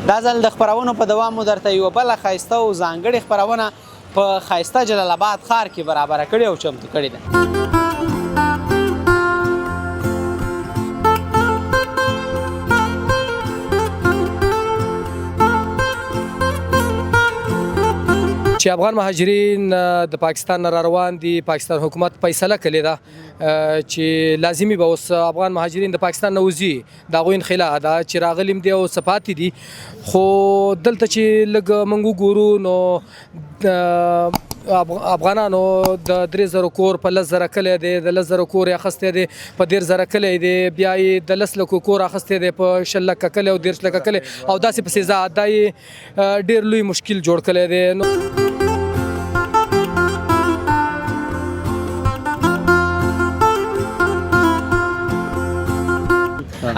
دا ځل د خپرونو په دوام مو درته یوه بله ښایسته او ځانګړې خپرونه په ښایسته جلال آباد ښار کې برابره کړې او چمتو کړې ده. چې افغان مهاجرین د پاکستان نه را روان دي، پاکستان حکومت فیصله کړې ده چې لازمي به اوس افغان مهاجرین د پاکستان نه وځي. د هغوی انخلا ده چې راغلي هم دي او څه پاتې دي، خو دلته چې لږ موږ وګورو نو افغانانو د 3000 کور په 10,000 کلی دی، د 10,000 کور یې اخیستی دی په 30,000 کلی دی، بیا یې د 10 لکو کور اخیستی دی په 20 لکه کلی او 30 لکه کلی او داسې پسې ځه. دا یې ډېر لوی مشکل جوړ کړی دی. نو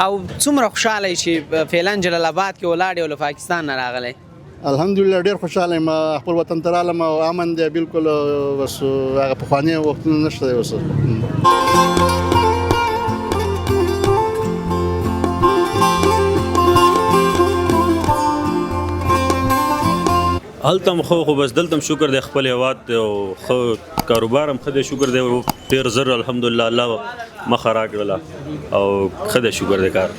او څومره خوشحاله یې چې فعلا جلال آباد کې ولاړ یې او له پاکستان نه راغلی؟ الحمدلله ډېر خوشحاله یم، خپل وطن ته رالم او امن دی بالکل، بس هغه پخواني وختونه نشته دی اوس. هلته هم ښه، خو بس دلته هم شکر دی خپل هېواد دی او ښه کاروبار هم ښه دی، شکر دی. ډېر زر الحمدلله الله مخه راکړله او ښه دی، شکر دی کار.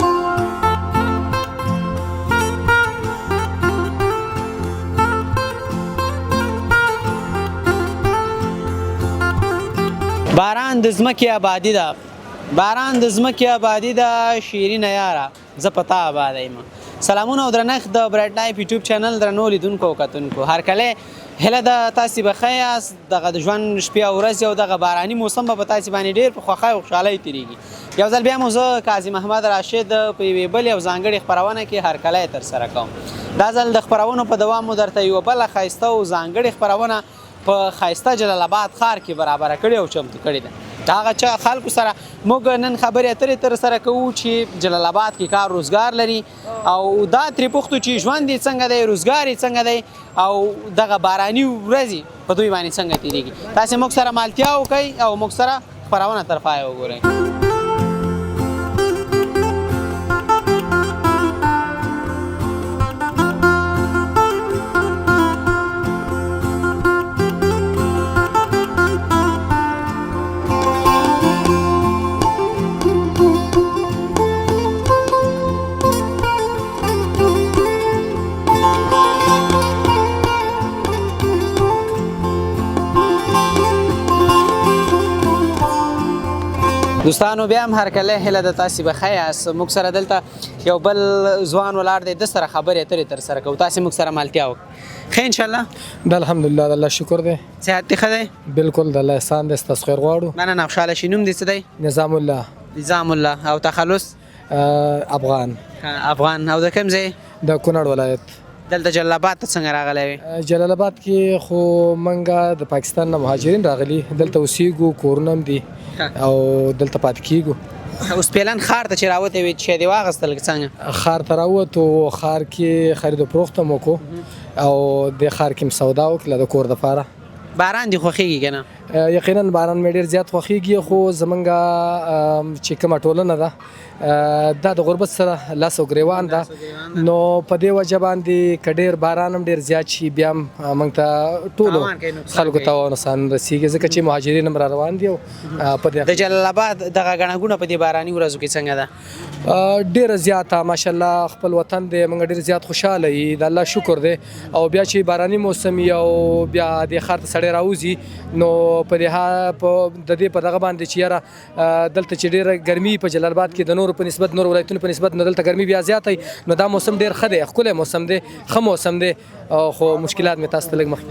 باران د ځمکې آبادي ده، باران د ځمکې آبادي ده، شیرینه یاره زه په تا آباده یم. سلامونه او درنښت د برایټ لایف یوټیوب چینل درنو لیدونکو او کتونکو هرکلی. هیله ده تاسې به ښه یاست. دغه د ژوند شپې او ورځې او دغه باراني موسم به په تاسې باندې ډېر په خوښۍ او خوشحالۍ تېرېږي. یو ځل بیا مو زه قاضي محمد راشد په یوې بلې او ځانګړې خپرونه کې هرکلی ترسره کوم. دا ځل د خپرونو په دوام مو درته یوه بله ښایسته او ځانګړې خپرونه په ښایسته جلال آباد ښار کې برابره کړې او چمتو کړې ده. د هغه چا خلکو سره موږ نن خبرې اترې تر سره کوو چې جلال آباد کې کار روزګار لري او دا ترې پوښتو چې ژوند یې څنګه دی، روزګار یې څنګه دی او دغه باراني ورځې په دوی باندې څنګه تېرېږي. تاسې موږ سره مالتیا وکړئ او موږ سره خپرونه تر پایه وګورئ. دوستانو بیا هم هرکلی، هیله ده تاسې به ښه یاست. موږ سره دلته یو بل ځوان ولاړ دی، ده سره خبرې اترې ترسره کوو. تاسې موږ سره ملتیا وکړئ. ښه انشاءالله؟ د الحمدلله د الله شکر دی. صحت دې ښه دی؟ بالکل د الله احسان دی، ستاسو خیر غواړو. مننه، خوشحاله شي. نوم دې څه دی؟ نظام الله. نظام الله. او تخلص؟ افغان. افغان. او د کوم ځای؟ د کونړ ولایت. دلته جلال آباد ته څنګه راغلی وې؟ جلال آباد کې خو منګه د پاکستان نه مهاجرین راغلي، دلته اوسېږو، کورونه هم دي او دلته پاتې کېږو. اوس فعلا ښار ته چې راوتی وې چې دې واخیستل که څنګه؟ ښار ته راووتو، ښار کې خرید و فروخت هم وکړو او د ښار کې هم سودا وکړله د کور دپاره. باران دې خوښېږي که نه؟ یقینا باران مې ډېر زیات خوښېږي، خو زمونږ چې کومه ټولنه ده دا د غربت سره لاس او ګریوان ده، نو په دې وجه باندې که ډېر باران هم ډېر زیات شي بیا هم موږ ته ټولو خلکو ته نقصان رسېږي، ځکه چې مهاجرین هم را روان دي. او په دې د جلال آباد دغه ګڼه ګوڼه په دې باراني ورځو کې څنګه ده؟ ډېره زیاته ماشاءالله، خپل وطن دی، موږ ډېر زیات خوشحاله یو، د الله شکر دی. او بیا چې باراني موسم وي او بیا دې ښار ته سړی راوځي نو په دې د دې په دغه باندې چې یاره دلته چې ډېره ګرمي په جلال آباد کې د نورو په نسبت، نورو ولایتونو په نسبت، نو دلته ګرمي بیا زیاته وي، نو دا موسم ډېر ښه دی، ښکلی موسم دی، ښه موسم دی. خو مشکلات مې تاسو ته لږ مخکې.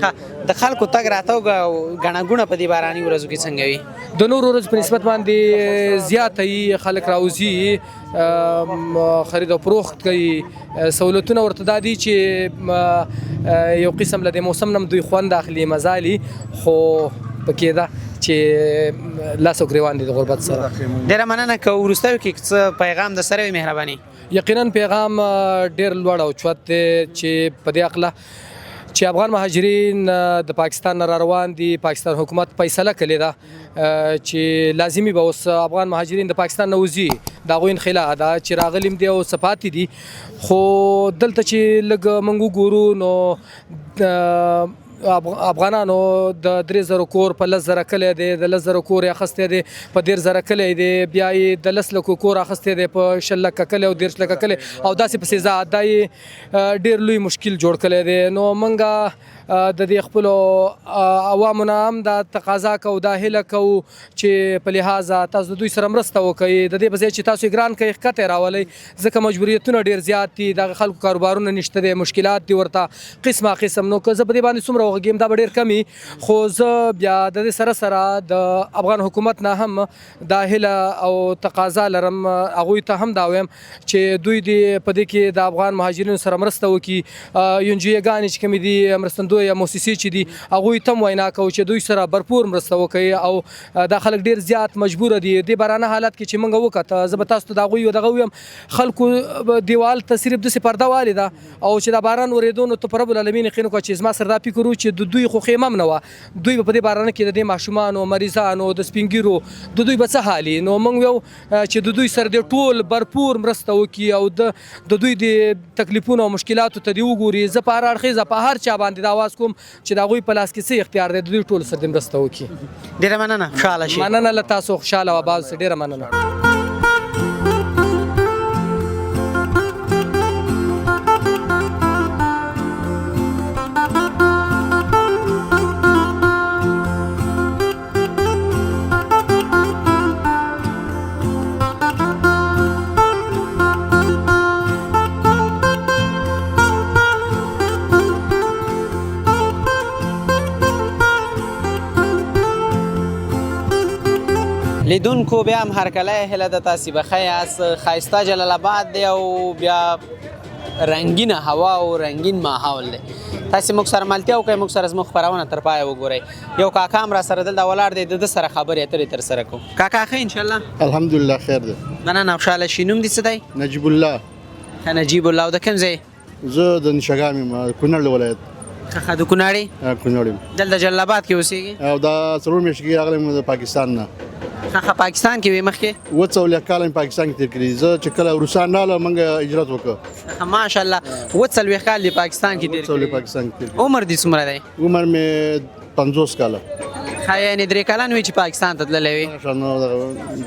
د خلکو تګ راتګ او ګڼه ګوڼه په دې باراني ورځو کې څنګه وي؟ د نورو ورځو په نسبت باندې زیاته وي، خلک راوځي، خرید او فروخت کوي. سهولتونه ورته دا دي چې یو قسم له دې موسم نه هم دوی خوند اخلي، مزه اخلي، خو پکې ده چې لاس او ګریوان دي د غربت سره. ډېره مننه. که وروستیو کې څه پیغام د سره وي مهرباني. یقینا پیغام ډېر لوړ او چوت دی چې په دې عقله چې چې افغان مهاجرین د پاکستان نه را روان دي، پاکستان حکومت فیصله کړې ده چې لازمي به اوس افغان مهاجرین د پاکستان نه وځي. د هغوی انخلا ده چې راغلي هم دي او څه پاتې دي، خو دلته چې لږ موږ وګورو نو افغانانو د 3000 کور په 10,000 کلی دی، د 10,000 کور یې اخیستی دی په 30,000 کلی دی، بیا یې د 10 لکو کور اخیستی دی په 20 لکه کلی او 30 لکه کلی او داسې پسې ځه. دا یې ډېر لوی مشکل جوړ کړی دی. نو موږ د دې خپلو عوامو نه هم دا تقاضا کوو، دا هیله کوو چې په لحاظه تاسو د دوی سره مرسته وکړئ، د دې په ځای چې تاسو یې ګران کړئ ښکته یې راولئ، ځکه مجبوریتونه ډېر زیات دي، دغه خلکو کاروبارونه نشته دی، مشکلات دي ورته قسمه قسم. نو که زه په دې باندې څومره وغږېم دا به ډېر کم وي، خو زه بیا د دې سره سره د افغان حکومت نه هم دا هیله او تقاضا لرم، هغوی ته هم دا وایم چې دوی دې په دې کې د افغان مهاجرینو سره مرسته وکړي. ینجویګانې چې کومې دي، مرستندویه موسسې چې دي، هغوی ته هم وینا کوو چې دوی سره برپور مرسته وکړي. او دا خلک ډېر زیات مجبور دي دې بارانه حالت کې چې موږ وکته. زه به تاسو ته د هغوی یو دغه ووایم، خلکو دیوال ته صرف داسې پرده والې ده او چې دا باران ورېدو نو ته په رب العالمین یقین وکړه چې زما سره دا فکر و چې د دوی خو خیمه هم نه وه، دوی به په دې بارانه کې د دې ماشومانو، مریضانو، د سپینګیرو د دوی به څه حال وي. نو موږ ویو چې د دوی سره دې ټول برپور مرسته وکړي او د دوی د تکلیفونو او مشکلاتو ته دې وګوري. زه په هر اړخیزه په هر چا باندې دا اواز کوم چې د هغوی په لاس کې څه اختیار دی، د دوی ټول سره دې مرسته وکړي. ډېره مننه، خوشحاله شئ. مننه له تاسو، خوشحاله او آباد اوسئ، ډېره مننه. لیدونکو بیا هم هرکلی، هیله ده تاسې به ښه یاست. ښایسته جلال آباد دی او بیا رنګینه هوا او رنګین ماحول دی. تاسې موږ سره ملتیا وکړئ، موږ سره زموږ خپرونه تر پایه وګورئ. یو کاکا هم را سره دلته ولاړ دی، د ده سره خبرې اترې تر سره کوو. کاکا ښه انشاءالله؟ الحمدلله خیر دی. مننه، خوشحاله شي. نوم دې څه دی؟ نجیب الله. ښه نجیب الله، او د کوم ځای؟ زه د نشګام یم، کونړ ولایت. ښه، د کونړ یې؟ کونړ یم. دلته جلال آباد کې اوسېږي؟ او دا 4 میاشتې کېږي راغلی یم د پاکستان نه. ښه، پاکستان کې وې مخکې؟ 47 کاله مې پاکستان کې تېر کړي. زه چې کله روسان راغله موږ هجرت وکړ. ښه، ماشاءالله، 47 کال دې پاکستان کې تېر کړي. پاکستان کې تېر کړي. عمر دې څومره دی؟ عمر مې 50 کاله. ښه، یعنې 3 کلن وې چې پاکستان ته تللی وې؟ ښه، نو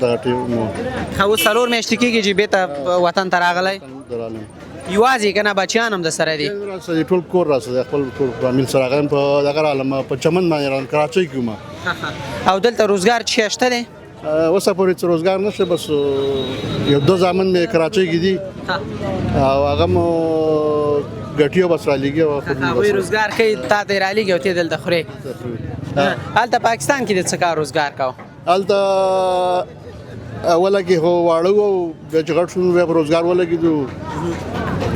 دغه ټیم مو. ښه، اوس 4 میاشتې کېږي چې بېرته وطن ته راغلی؟ راغلم. یوازې که نه بچیان هم در سره دي؟ راسره دي، ټول کور راسره دی، خپل ټول فامیل سره راغلم. په دغه راغلم، په چمن باندې راغلم، کراچۍ کې وم. او دلته روزګار څه شته دی؟ اوسه پورې څه روزګار نشته، بس یو 2 زامن مې کراچۍ کې دي او هغه مو ګټیو بس رالیږي او خو هغوی روزګار کوي، تا ته یې رالیږي او ته یې دلته خورې. هلته پاکستان کې د څه کار روزګار کوه؟ هلته اوله کې خو واړه وو، بیا چې غټ شوم بیا په روزګار ولګېدو،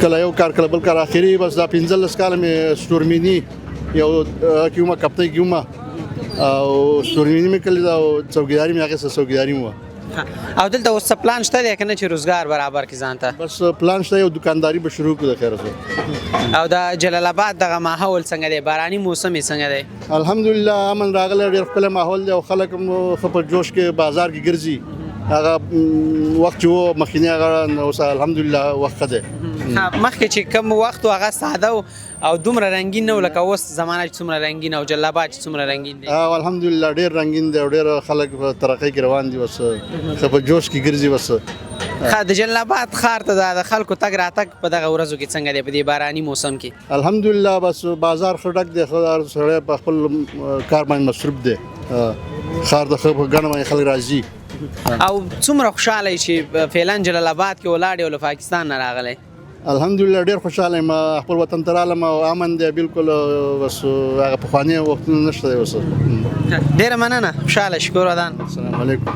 کله یو کار کله بل کار. اخري بس دا 15 کاله مې ستورمیني یو کې ومه، کپتۍ کې ومه او ستورمیني مې کړې ده او څوکیداري مې اخیسته، څوکیداري مې وه. او دلته اوس څه پلان شته دی که نه چې روزګار برابر کړي ځان ته؟ بس پلان شته، یو دکانداري به شروع کړو د خیره سره. او د جلال آباد دغه ماحول څنګه دی؟ باراني موسم یې څنګه دی؟ الحمدلله امن راغلی، ډېر ښکلی ماحول دی او خلک هم ښه په جوش کې بازار کې ګرځي. هغه وخت چې و مخکینی هغه اوس الحمدلله وخت ښه دی. مخکې چې کوم وخت و هغه ساده و او دومره رنګین نه و لکه اوس زمانه چې څومره رنګین او جلال آباد چې څومره رنګین دی. او الحمدلله ډېر رنګین دی او ډېر خلک په ترقۍ کې روان دي، اوس ښه په جوش کې ګرځي. اوس ښه، د جلال آباد ښار ته د خلکو تګ راتګ په دغه ورځو کې څنګه دی په دې باراني موسم کې؟ الحمدلله بس بازار ښه ډک دی، ښه هر سړی په خپل کار باندې مصروف دی. ښار ته ښه په ګڼه باندې خلک راځي. او څومره خوشحاله یې چې فعلا جلال آباد کې ولاړ یې او له پاکستان نه راغلی؟ الحمدلله ډېر خوشحاله یم، خپل وطن ته راغلم او امن دی بالکل، بس هغه پخواني وختونه نشته دی اوس. ډېره مننه، خوشحاله شکر ودان. السلام علیکم.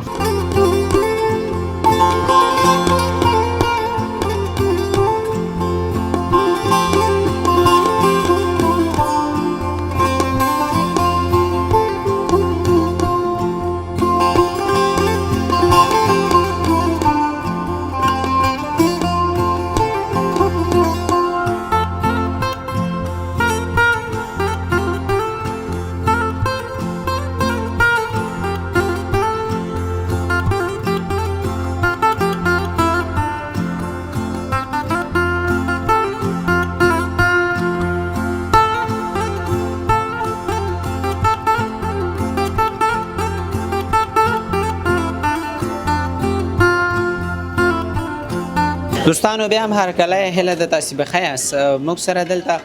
دوستانو بیا هم هرکلی، هیله ده تاسې به ښه یاست. موږ سره دلته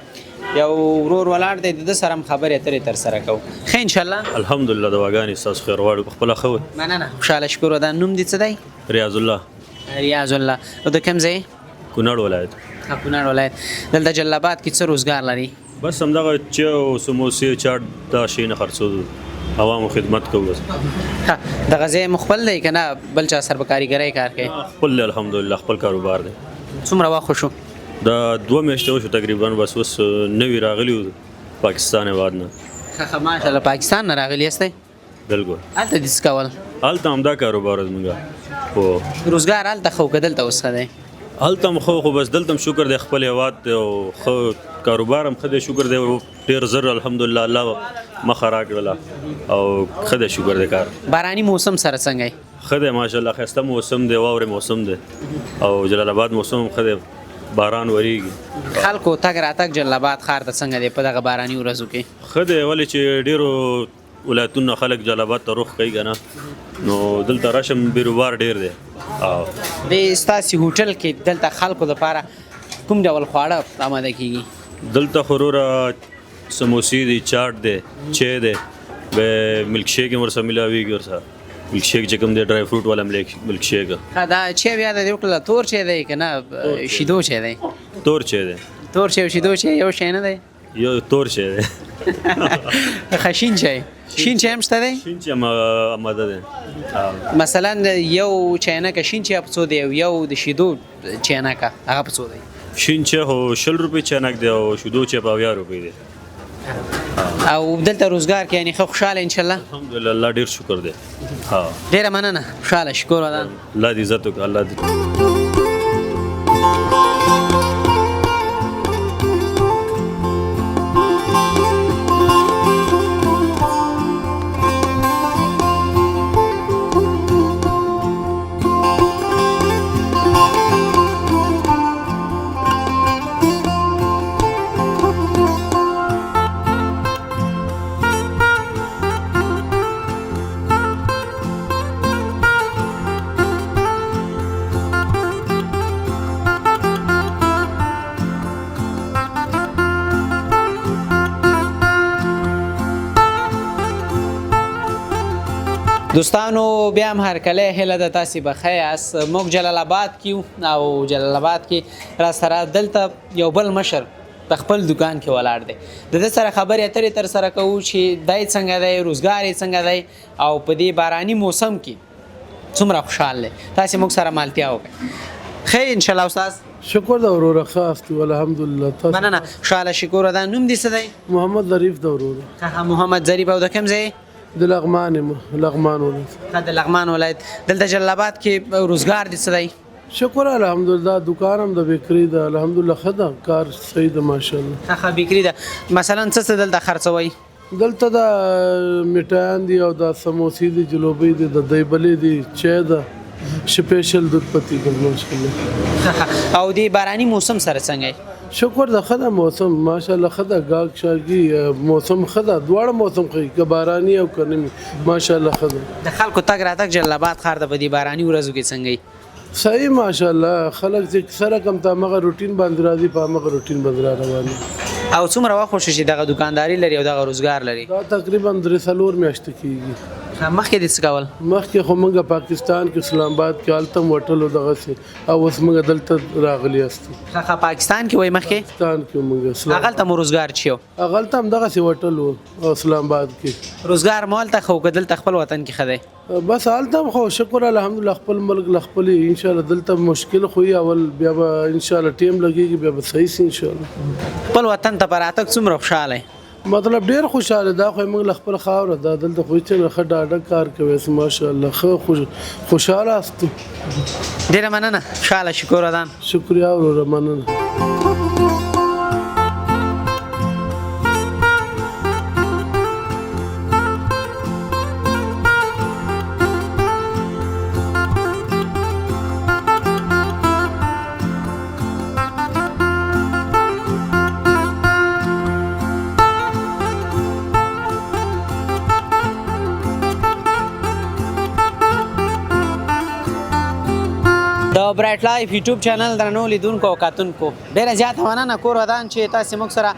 یو ورور ولاړ دی، د ده سره هم خبرې اترې ترسره کوو. ښه انشاءالله. الحمدلله، دواګانې ستاسو خیر غواړو، په خپله ښه وئ. مننه، خوشحاله، شکر. دا نوم دې څه دی؟ ریاض الله. ریاض الله، او د کوم ځای؟ کونړ ولایت. ښه، کونړ ولایت. دلته جلال آباد کې څه روزګار لري؟ بس همدغه چای او سموسې، چاټ، دا شیونه خرڅو، عوامو خدمت کوو بس. ښه، دغه ځای مو خپل دی که نه بل چا سره په کاریګرۍ کار کوي؟ خپل دی الحمدلله، خپل کاروبار دی. څومره وخت وشو؟ دا 2 میاشتې وشو تقریبا، بس اوس نوي راغلي یو پاکستان هېواد نه. ښه ښه، ماشاءالله، پاکستان نه راغلي یاستئ؟ بالکل. هلته دې څه کول؟ هلته همدا کاروبار زموږ خو. روزګار هلته ښه و که دلته اوس ښه دی؟ هلته هم ښه، خو بس دلته هم شکر دی، خپل هېواد دی او ښه کاروبار هم ښه دی، شکر دی. ډېر زر الحمدلله الله مخه راکړله او ښه دی، شکر دی کار. باراني موسم سره څنګه یې؟ ښه دی ماشاءالله، ښایسته موسم دی، واورې موسم دی او جلال آباد موسم هم ښه دی، باران وریږي. خلکو تګ راتګ جلال آباد ښار ته څنګه دی په دغه باراني ورځو کې؟ ښه دی، ولې چې ډېرو ولایتونو خلک جلال آباد ته رخ کوي که نه، نو دلته رشم بیروبار ډېر دی. او د ستاسې هوټل کې دلته خلکو دپاره کوم ډول خواړه آماده کیږي؟ دلته خو وروره سموسې دي، چاټ دی، چای دی، به ملک شیک هم ورسره میلاویږي، ورسره ملک شیک چې کوم دی ډرای فروټ والا ملک شیک. ښه، دا چای بیا د دې وکړه، تور چای دی که نه شیدو چای دی؟ تور چای دی. تور چای او شیدو چای یو شی نه دی؟ یو تور چای دی. ښه، شین چای، شین چای هم شته دی؟ شین چای هم آماده دی. مثلا یو چاینکه شین چای په څو دی او یو د شیدو چاینکه هغه په څو دی؟ شین چای خو 20 روپۍ چاینک دی او شیدو چای په 70 روپۍ دی. او دلته روزګار کې یعنی ښه خوشحاله انشاءالله؟ الحمدلله، الله ډېر شکر دی. ها، ډېره مننه، خوشحاله، شکر ودان. الله دې عزت وکړه، الله دې. دوستانو بیا هم هرکلی، هیله ده تاسې به ښه یاست. موږ جلال آباد کې یو او جلال آباد کې را سره دلته یو بل مشر په خپل دکان کې ولاړ دی، د ده سره خبرې اترې تر سره کوو چې دی څنګه دی، روزګار یې څنګه دی او په دې باراني موسم کې څومره خوشحال دی. تاسې موږ سره مالتیا وکړئ. ښه انشاءالله استاد. شکر ده وروره، ښه یاست الحمدلله. تاسو؟ مننه، خوشحاله، شکر ده. نوم دې څه دی؟ محمد ظریف ده وروره. ښه، محمد ظریف، او د کوم ځای؟ د لغمان یم، لغمان ولایت. ښه، د لغمان ولایت. دلته جلال آباد کې روزګار دې څه دی؟ شکر الحمدلله، دکان هم د بیکري ده الحمدلله، ښه ده، کار صحیح ده ماشاءالله. ښه ښه، بیکري ده. مثلا څه څه دلته خرڅوئ؟ دلته دا میټایان دي او دا سموسې دي، جلوبۍ دي، د دیبلې دي، چای ده، سپیشل دود پتی ده ماشاءالله. ښه ښه، او دې باراني موسم سره څنګه یې؟ شکر ده، ښه ده موسم ماشاءالله، ښه ده، ګاګ شاګي موسم ښه ده، دواړه موسم ښه که باراني او که نه وي ماشاءالله ښه ده. د خلکو تګ راتګ جلال آباد ښار ته په دې باراني ورځو کې څنګه وي؟ صحیح ماشاءالله، خلک چې څه رقم ته همغه روټین باندې راځي، په همغه روټین باندې را روان دي. او څومره وخت وشو چې دغه دکانداري لري او دغه روزګار لري؟ دا تقریبا 3-4 میاشتې کېږي. مخکې دې څه کول؟ مخکې خو موږ پاکستان کې اسلام آباد کې هلته هم هوټل و دغسې، او اوس موږ دلته راغلي یاستو. ښه ښه، پاکستان کې وای مخکې؟ پاکستان کې موږ اسلام هغلته مو روزګار چی و؟ هغلته هم دغسې هوټل و اسلام آباد کې. روزګار مو هلته ښه و که دلته خپل وطن کې ښه دی؟ بس هلته هم خو شکر الحمدلله خپل ملک له خپلې انشاءالله. دلته مشکل خو یې اول، بیا به انشاءالله ټیم لګېږي، بیا به صحیح شي انشاءالله. خپل وطن ته په راتګ څومره خوشحاله یې؟ مطلب ډېر خوشحاله، دا خو موږ له خپل خاوره ده، دلته خو هېڅ نه، ښه ډاډه کار کوي ماشاءالله، ښه خوشحاله یاستو. ډېره مننه، خوشحاله، شکر ودان. شکریه وروره، مننه. د د برایټ لایف یوټیوب چینل درنو لیدونکو او کتونکو، ډیره زیاته مننه، کور ودان چې تاسو موږ سره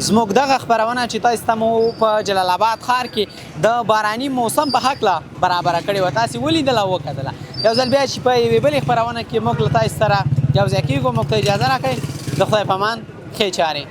زموږ دغه خپرونه چې تاسو ته مو په جلال آباد ښار کې د باراني موسم په هکله برابره کړې وه، تاسو ولیدله او وکتله. یو ځل بیا چې په یوې بلې خپرونه کې موږ له تاسو سره یو ځای کېږو، موږ ته اجازه راکړئ. د خدای په امان، ښې چارې.